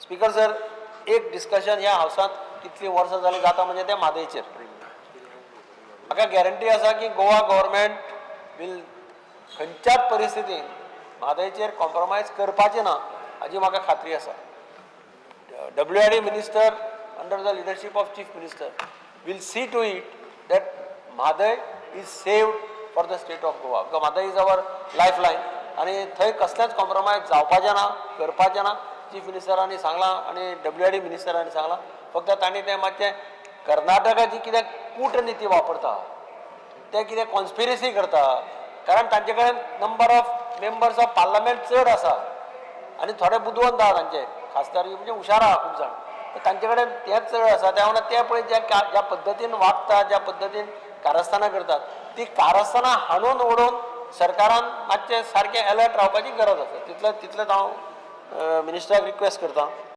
Speaker sir, एक discussion ह्या हावसांत कितलीं वर्सां जालीं जाता, म्हणजे तें म्हादयचेर. म्हाका गॅरंटी आसा की गोवा गव्हर्मेंट वील खंयच्याच परिस्थितीन म्हादयचेर कॉम्प्रोमायज करपाचें ना, हाजी म्हाका खात्री आसा. WRD minister, under the leadership of Chief Minister, will see to it that Mhadei is saved for the state of Goa, because Mhadei is our lifeline. आनी थंय कसलेंच कॉम्प्रोमायज जावपाचें ना, करपाचें ना. चीफ मिनिस्टरांनी सांगलां आनी डब्ल्यू आर डी मिनिस्टरांनी सांगलां. फक्त तांणी तें मातशें कर्नाटकाची कितें कूटनिती वापरता, ते कितें कॉन्स्पिरसी करता, कारण तांचे कडेन number of members of parliament चड आसा आनी थोडे बुदवंत आहा. तांचे खासदार म्हणजे हुशार आहा खूब जाण. तर तांचे कडेन तेंच चड आसा. त्या वांगडा ते पळय ज्या पद्दतीन वागता, ज्या पद्दतीन कारस्थानां करतात, ती कारस्थानां हाणून उडोवन सरकारान मातशें सारकें अलर्ट रावपाची गरज आसा. तितलें तितलेंच हांव मिनिस्टराक रिक्वेस्ट करता.